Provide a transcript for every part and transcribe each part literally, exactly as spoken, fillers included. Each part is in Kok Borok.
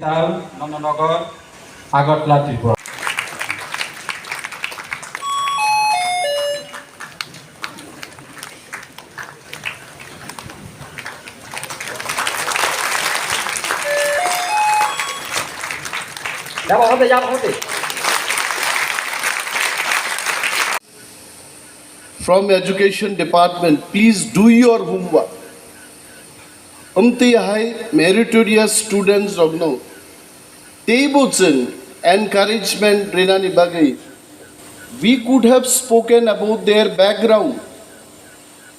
Nandanagar, Agartala, Tripura. From education department, please do your homework. Amtwi hai meritorious students rokno teibo chwng encouragement rinani bagwi we could have spoken about their background.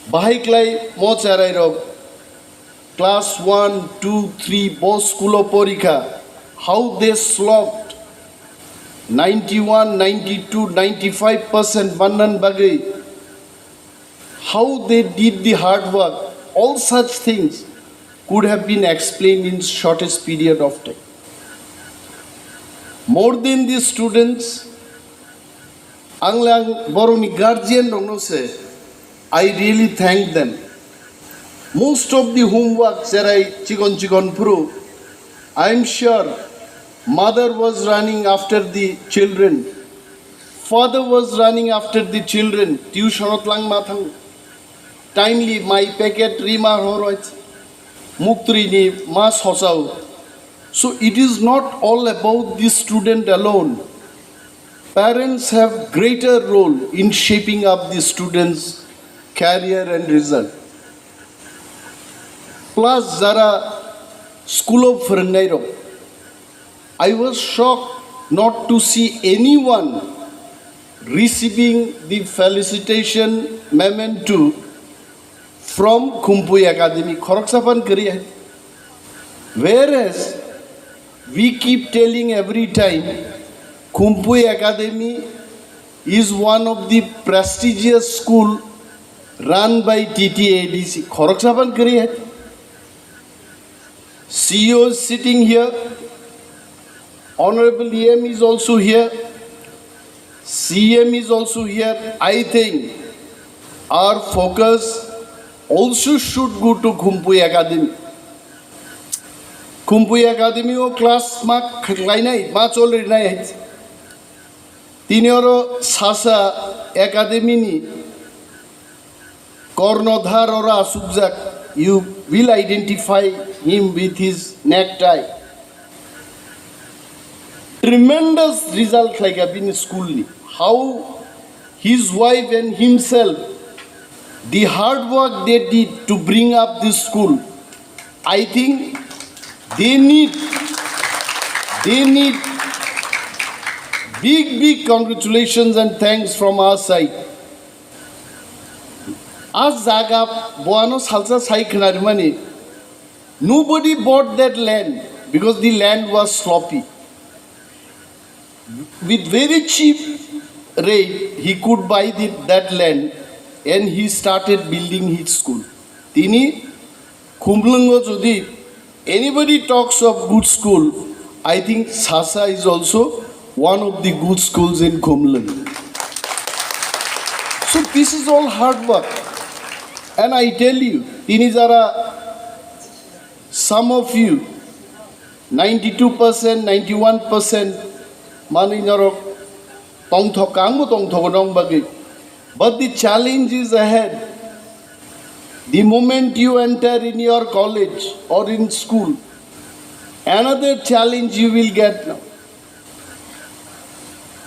Bahai klai mo cherai rok class one, two, three bo school o porikha, how they slogged ninety-one, ninety-two, ninety-five percent mannan bagwi, how they did the hard work, all such things could have been explained in shortest period of time. More than the students, ang lang borokni guardian rokno se I really thank them. Most of the homework cherai chikon chikon phuru, I am sure mother was running after the children, father was running after the children, tuition o twlang ma thang, timely mai packet rima horoi, muktri ni ma sochao. So it is not all about the student alone. Parents have greater role in shaping up the students' career and result. Plus, jara school o phwrwngnairok, I was shocked not to see anyone receiving the felicitation memento from Khumpui Academy. Khoroksa phan kwrwi hai. Whereas we keep telling every time, Khumpui Academy is one of the prestigious school run by T T A D C. Khoroksa phan kwrwi hai. C E O is sitting here. Honorable E M is also here. C M is also here. I think our focus also should go to Khumpui Academy. Khumpui Academy o class ma khlainai, ma cholrinai. Tini oro sasa Academy ni Kornodhar oro asukjak, you will identify him with his necktie. Tremendous result khlaika bini school ni. How his wife and himself, the hard work they did to bring up this school. I think they need, they need big, big congratulations and thanks from our side. A jaga boano salsa sai khnarimani, nobody bought that land because the land was sloppy. With very cheap rate, he could buy the, that land and he started building his school. Tini Khumlwngo jodi anybody talks of good school, I think Sasa is also one of the good schools in Khumlwng. So this is all hard work. And I tell you, tini jara, some of you, ninety-two percent, ninety-one percent manwi norok tongthok, angbo tongthogo nong bagwi. But the challenge is ahead. The moment you enter in your college or in school, another challenge you will get now.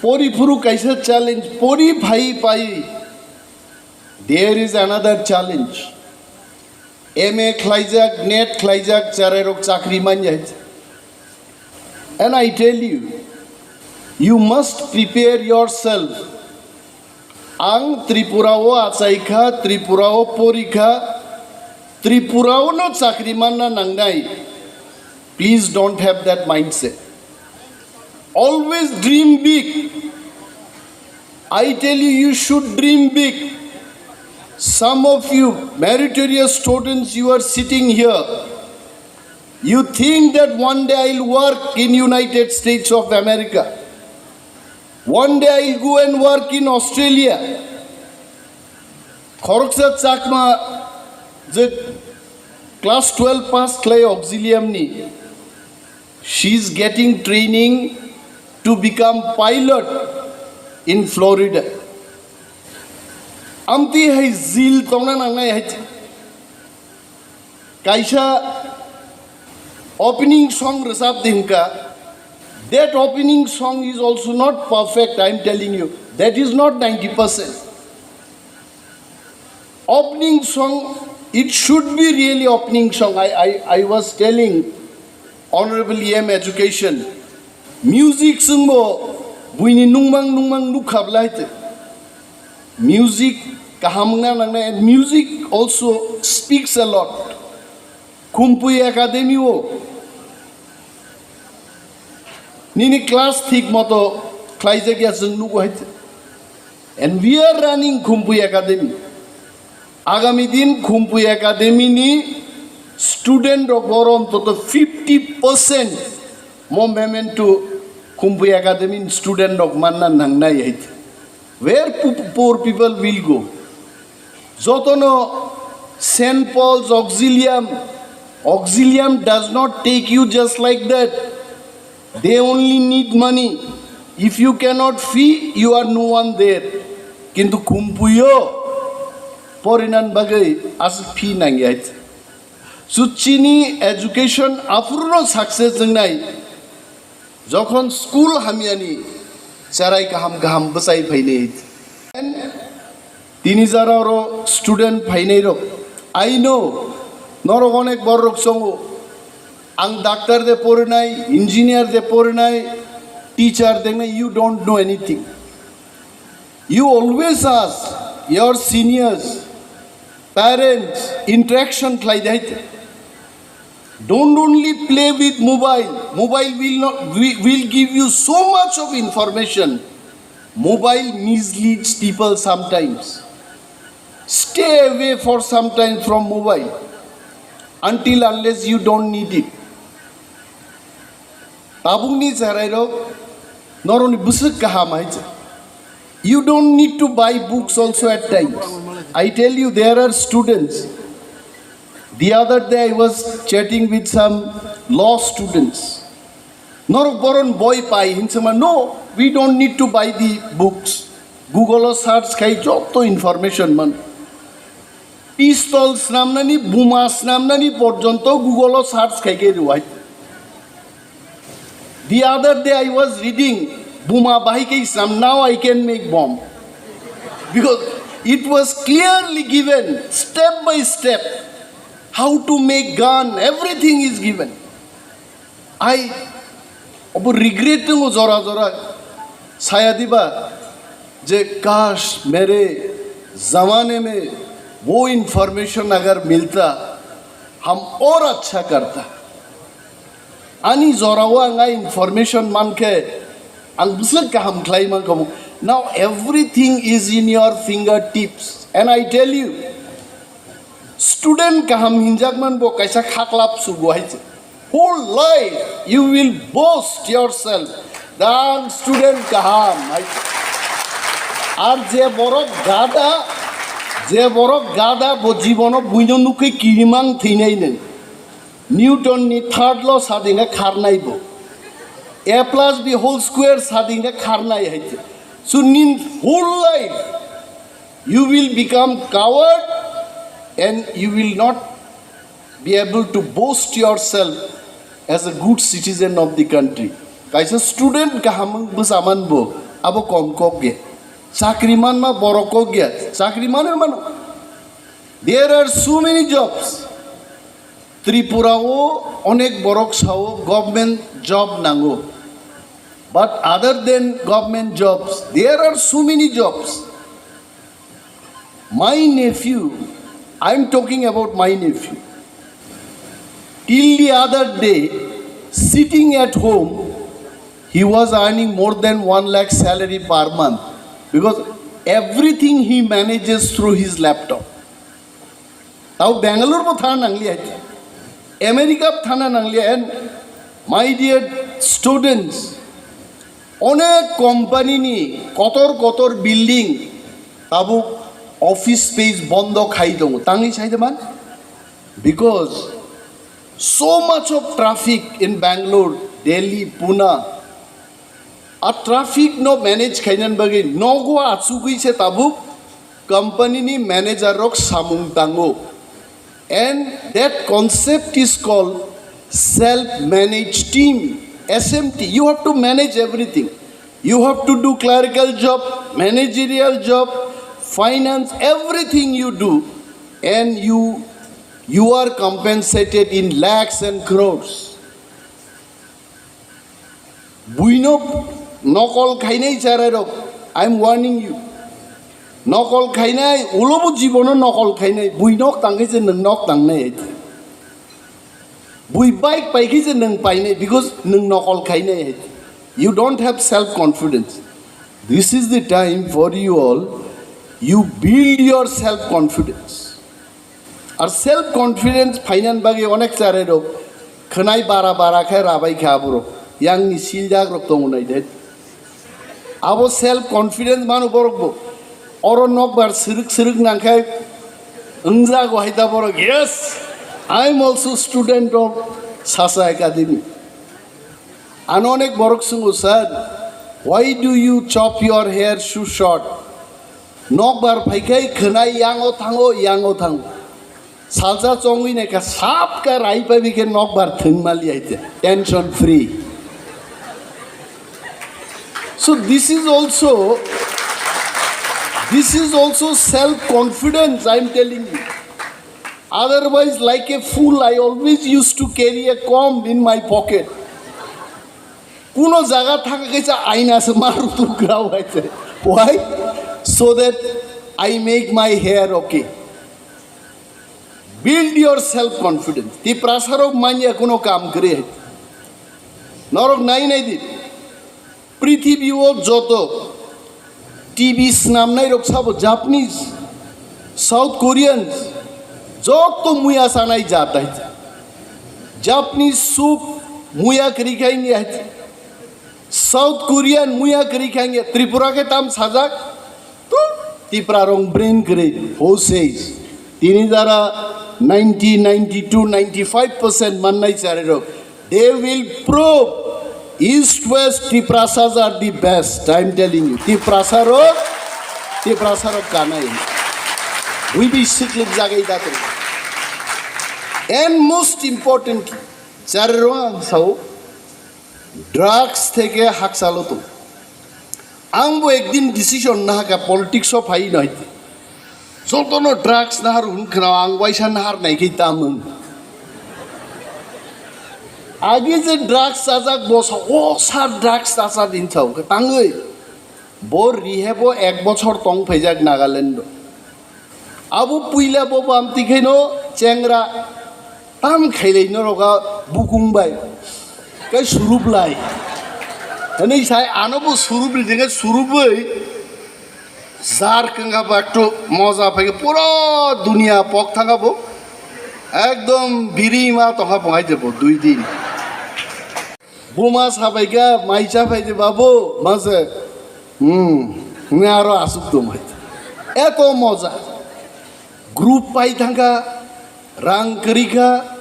Pori phuru kaisa challenge, pori phai pai, there is another challenge. M A khlaijak, net khlaijak, cherairok chakri manya. And I tell you, you must prepare yourself. Ang Tripura o achaikha, Tripura o porikha, Tripura o no chakri manna nangnai. Please don't have that mindset. Always dream big. I tell you, you should dream big. Some of you meritorious students, you are sitting here. You think that one day I'll work in United States of America. One day I'll go and work in Australia. Khoroksa Chakma je class twelve pass khlai auxilium ni, She is getting training to become pilot in Florida. Amtwi hai zeal tongna nangnai hai. Kaisa opening song rwchap di hwnka. That opening song is also not perfect, I am telling you. That is not ninety percent. Opening song, it should be really opening song. I, I, I was telling Honorable E M Education, music sungbo buini nungmang nungmang nukha blai te. Music kaham wngna nangnai, and music also speaks a lot. Khumpui Academy o nini class thik moto khlaijak ya chwng nugo hai. And we are running Khumpui Academy. Agami din Khumpui Academy ni student rok oro ontoto fifty percent mo memento Khumpui Academy ni student rok manna nangnai hai. Where pu- poor people will go? Jotono Saint Paul's Auxilium, Auxilium does not take you just like that. They only need money. If you cannot fee, you are no one there. Kintu Khumpuio porinan bagwi aswk fee nangyai. So chini education aphuru no success wngnai. Jokhon school hamyani cherai kaham kaham bwchai phainai. Tini jara oro student phainai rok. I know, norok onek borok chongo. Ang doctor de porinai, engineer de porinai, teacher de nai, you don't know anything. You always ask your seniors, parents, interaction khlai dai. Don't only play with mobile. Mobile will not will, will give you so much of information. Mobile misleads people sometimes. Stay away for some time from mobile until unless you don't need it. Tabukni cherairok norokni bwswk kaham hai se. You don't need to buy books also at times. I tell you, there are students. The other day I was chatting with some law students. Norok boron boi pai hinsema. No, we don't need to buy the books. Google o search khai joto information man. Pistol snamnani, buma snamnani porjonto Google o search khai khe rwai. The other day I was reading, buma bahai khe snam, now I can make bomb. Because it was clearly given, step by step, how to make gun, everything is given. I obo regret tongo jora jora saya diba je kash mere zamane mein wo information agar milta, hum aur achha karta. Ani jora o ang a information mankhe ang bwswk kaham khlai mankha. Now everything is in your fingertips, and I tell you, student kaham hinjak man bo kaisa khaklap sugo hai se. Whole life you will boast yourself. Dang student kaham hai. Ar je borok gada, je borok gada bo jibono buino nukhe kirimang thwinai nang. Newton ni third law sadinga kharnai bo. A plus B whole square sadinga kharnai hai. So nin whole life you will become coward and you will not be able to boast yourself as a good citizen of the country. Kaisa student kaham bwsa man bo abo kom kok ge. Chakri man ma borok kok ge. Chakri man mano. There are so many jobs. Tripura o onek borok sao government job nango. But other than government jobs, there are so many jobs. My nephew, I'm talking about my nephew. Till the other day, sitting at home, he was earning more than one lakh salary per month because everything he manages through his laptop. Tao Bangalore bo thana nanglia, America bo thana nanglia, and my dear students, onek company ni kotor kotor building tabuk office space bondo khai tongo. Tangwi sai de man? Because so much of traffic in Bangalore, Delhi, Pune, a traffic no manage khainani bagwi nogo achugwi se tabuk company ni manager rok samung tango. And that concept is called self-managed team, S M T. You have to manage everything. You have to do clerical job, managerial job, finance, everything you do, and you you are compensated in lakhs and crores. Buino nokol khainai charairok, I am warning you. Nokol khainai, ulobo jibono nokol khainai, bui nok tangkhe je nwng nok tangnai hai. Bui bike paikhe je nwng painai, because nwng nokol khainai hai. You don't have self confidence. This is the time for you all. You build your self confidence. Ar self confidence phainan bagwi onek charairok khwnai bara bara khe rabai kha aborok. Yangni siljak rok tongo nai de. Abo self confidence mano borok bo. Oro nokbar siruk siruk nangkhe wngjago hai da borok. Yes, I am also student of Sasa Academy. Ano onek borok sungo, "Sir, why do you chop your hair so short?" Nokbar phaikhai khwnai yango thango, yango thango. Salsa chongwi naikha, sap ka rai pabi khe nokbar thwng mali aite. Tension free. So this is also, this is also self confidence, I am telling you. Otherwise, like a fool, I always used to carry a comb in my pocket. Kuno jaga thaka kaisa aina se maru tu grau hai se. Why? So that I make my hair okay. Build your self confidence. Tiprasa rok manya kuno kam kre hai. Norok nai nai di. Prithibi o joto T V snamnai rok sabo Japanese, South Koreans, joto muya sanai jat hai. Japanese soup muya kwrwi khai ni hai. South Korean muya kwrwi khai ni. Tripura khe tam sajak. Tu Tipra rong brain kwrwi. Who says? Tini jara ninety, ninety-two, ninety-five percent mannai chari rok. They will prove East West Tiprasas are the best. I am telling you. Tiprasa rok, Tiprasa rok kanai. We be siklip jagai datung. And most importantly, chari rong ang sao, drugs theke haksalo tung. Ang bo ekdin decision nahaka politics o phai noi. Jotono drugs nahar hun khna ang waisa nahar nai khe tamung. Agi je drugs chajak bosa o sa drugs chacha din chao khe tangwi. Bo rehab o ek bochor tong phaijak Nagaland o. Abo puila bo bamti khaino chengra tam khailai norok a bukung bai kai surup lai. Hwnwi sai ano bo surup ri jengkhe surubwi jar kengkha ba ektu moja phaikhe pura dunia pok thangkha bo. Ekdom biri ma tongkha bo hai jebo dui din. Buma sabaikha, maisa phaidi babu, mase, hmm, hwnwi aro asuk tongmai. Eto moja. Group pai thangkha, rang kwrwikha,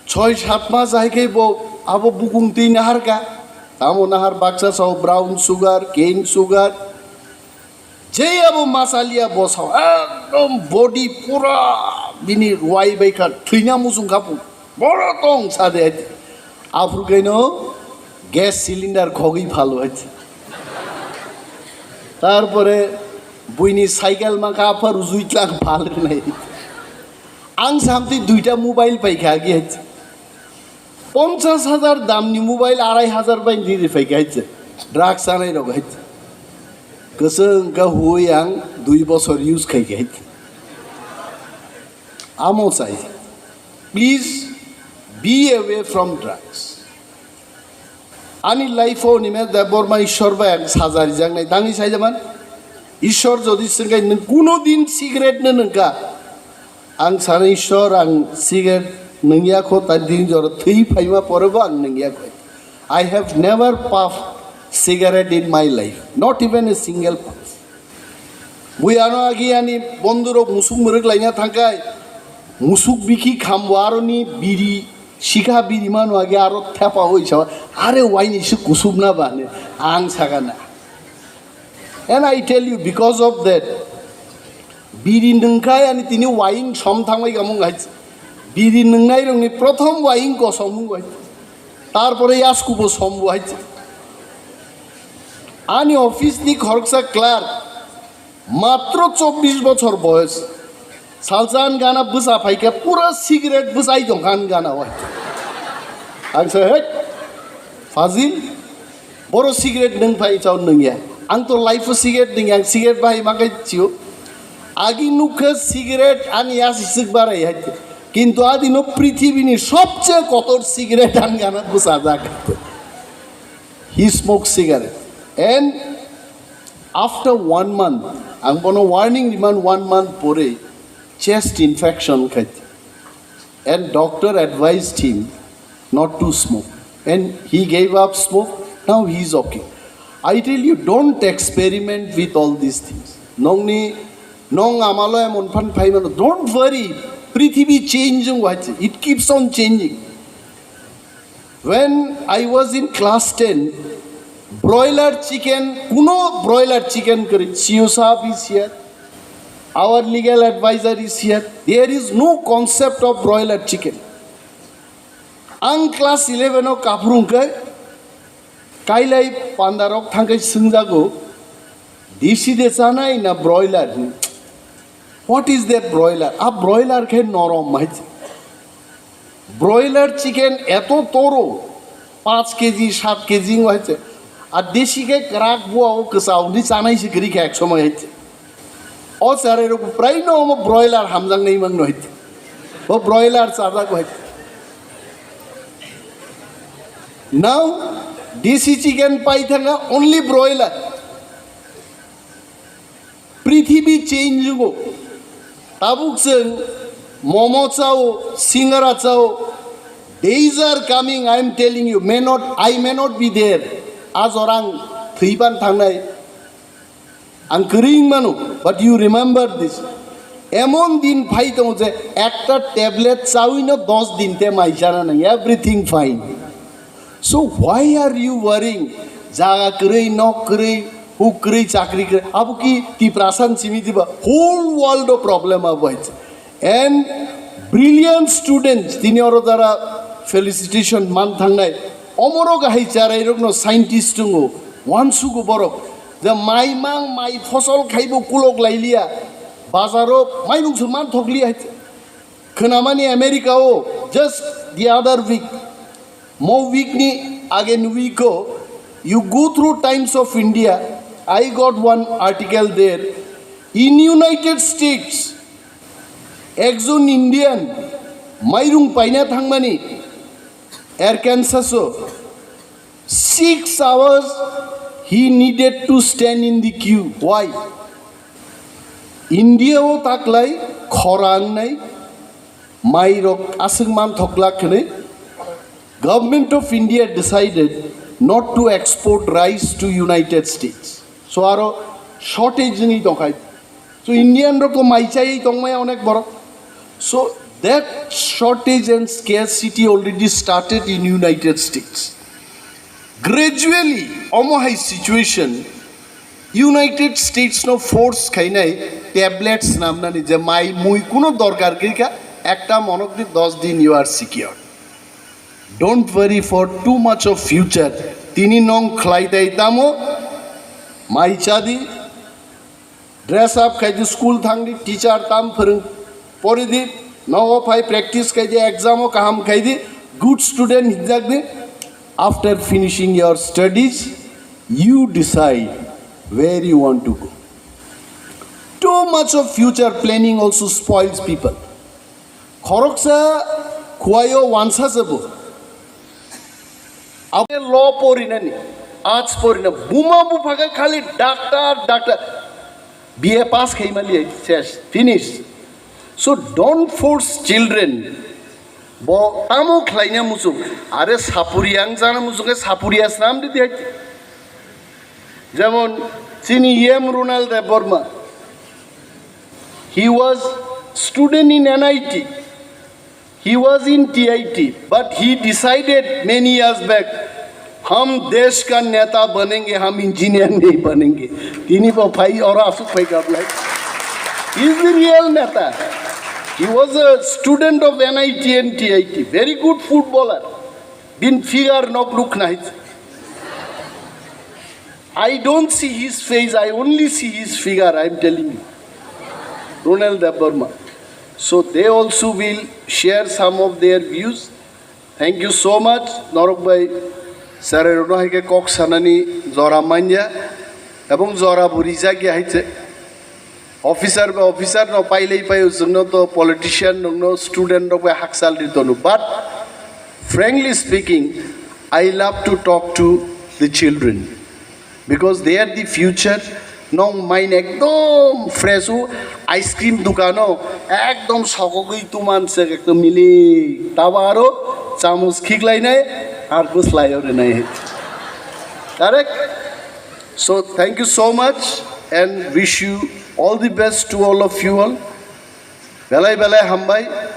choi sat mas hai khe bo abo bukung twi naharkha. Tamo nahar baksa sao brown sugar, cane sugar. Je abo masaliya bosao ekdom body pura bini ruai bai kha, thwina muchung kha pung. Boro tong sade. Aphuru kaino gas cylinder khogwi phalo hai. Tarpore buini cycle mankha apha rujui tlang phal rinai. Ang samti duita mobile paikha agi hai. Ponchas hajar damni mobile arai hajar bai riri phaikha hai. Drugs chanai rok hai. Kwchwng kha hui ang dui bosor use khaikha hai. Amo sai. Please be away from drugs. Ani life o Nimesh Debbarma Ishwar bai ang saja rijaknai. Tangwi saijaman? Ishwar jodi swngkhe nwng kuno din cigarette no nwngkha. Ang sano Ishwar ang cigarette nwngya kho, ta din jora thwi phaima pore bo ang nwngya kho. I have never puffed cigarette in my life, not even a single puff. Bui ano agi ani bondhu rok musuk mwrwk laina thangkhai, musuk bikhi khambo aroni biri Sikha biri mano age aro thepa oi sa, "Are waini se kusubna ba," hwnwi ang sakha na. And I tell you, because of that, biri nwngkha ani tini waing som thangbai kamung hai. Biri nwngnairokni prothom waing kosom wng hai. Tarpore yaskubo som bo hai. Ani office ni khoroksa clerk, matro chobbish bochor boyos. Salsa an gana bwsa phaikha, pura cigarette bwsai tongkha an gana o hai. Ang sa, "Hei, Fazil, boro cigarette nwng phai chao nwngya. Ang to life o cigarette nwngya, ang cigarette bahai ma khai chio. Agi nukha cigarette ani yasi sik barai hai. Kintu adi no prithibi ni sobche kotor cigarette an gana bwsa jak." He smokes cigarette. And after one month, ang bono warning riman, one month pore chest infection khai. And doctor advised him not to smoke. And he gave up smoke. Now he is okay. I tell you, don't experiment with all these things. Nongni, nong amalo emon phan phai mano. Don't worry. Prithibi changing, it keeps on changing. When I was in class ten, broiler chicken, kuno broiler chicken kari, C O sahab is here, our legal advisor is here. There is no concept of broiler chicken. Ang class eleven o kaprung kai, kailai pandarok thangkai sungjago, "Desi de chanai na broiler?" What is that broiler? A broiler khe norom hai. Broiler chicken eto toro, panch K G, sat K G wng hai. A desi khe kwrak bua o kwchao ni chanai se kwrwi kha ek somoi hai. O charai rok prai no omo broiler hamjak nai mang no hai. Bo broiler chajak hai. Now, desi chicken pai thanga only broiler. Prithibi change wnggo. Tabuk chwng momo chao, singara chao. Days are coming, I am telling you, may not, I may not be there. A jorang thwiban thangnai. Ang kwrwi wng mano, but you remember this. Emon din phai tongo je ekta tablet chawi no dos din te mai chana nang, everything fine. So why are you worrying? Jaga kwrwi, nok kwrwi, huk kwrwi, chakri kwrwi. Abo ki Tiprasa ni simi diba? Whole world o problem abo hai. And brilliant students, tini oro dara felicitation man thangnai. Omoro gahai charai rokno scientist wngo, wansugo borok. Je mai mang, mai fosol khaibo kulok lailiya. Bazaro maimung se man thokliya hai. Khwnamani America o, just the other week, mo week ni again week o, you go through Times of India, I got one article there. In United States, ekjon Indian mairung paina thangmani Arkansas o, six hours he needed to stand in the queue. Why? India o taklai khorang nai, mairok aswk man thoklak hwnwi, Government of India decided not to export rice to United States. So aro shortage wngwi tongkhai. So Indian rok to mai chaiwi tongmaya onek borok. So that shortage and scarcity already started in United States. Gradually, omo hai situation, United States no force khainai tablet swnamnani je mai mui kuno dorkar gwi kha, ekta monok di dos din you are secure. Don't worry for too much of future. Tini nong khlai dai tamo, mai chadi, dress up khai di, school thang di, teacher tam phwrwng pori di, nogo phai practice khai di, exam o kaham khai di, good student hinjak di. After finishing your studies, you decide where you want to go. Too much of future planning also spoils people. Khoroksa khuaio wansa se bo. Abo law porinani, arts porina, buma bupha khe khali doctor, doctor. B A pass khaimali ses, finish. So don't force children. Bo tamo khlaina muchung, are sapuriya ang jana muchung khe sapuriya snam di di hai. Jemon chini E M Runal Debbarma, he was student in N I T. He was in T I T, but he decided many years back, हम देश का नेता बनेंगे, हम इंजीनियर नहीं बनेंगे। Tini bo phai oro asuk phai gablai. He is the real neta. He was a student of N I T and T I T, very good footballer. Bin figure nok nuk nai. I don't see his face, I only see his figure, I am telling you. Ronald Debbarma. So they also will share some of their views. Thank you so much, Norok bhai. Sir, rono hai khe kok sanani jora manya, ebong jora bo rijak ya hai se. Officer ba officer no pailai paio, chwngno to politician, nokno student rok bai hakchal ri tono. But frankly speaking, I love to talk to the children because they are the future. Nong mind ekdom fresh o, ice cream dukano ekdom sokogwi tuman se ekdom mili tabo aro chamus khiklainai ar bwslaio rinai. Correct? So thank you so much and wish you all the best to all of you all. Belai belai hambai.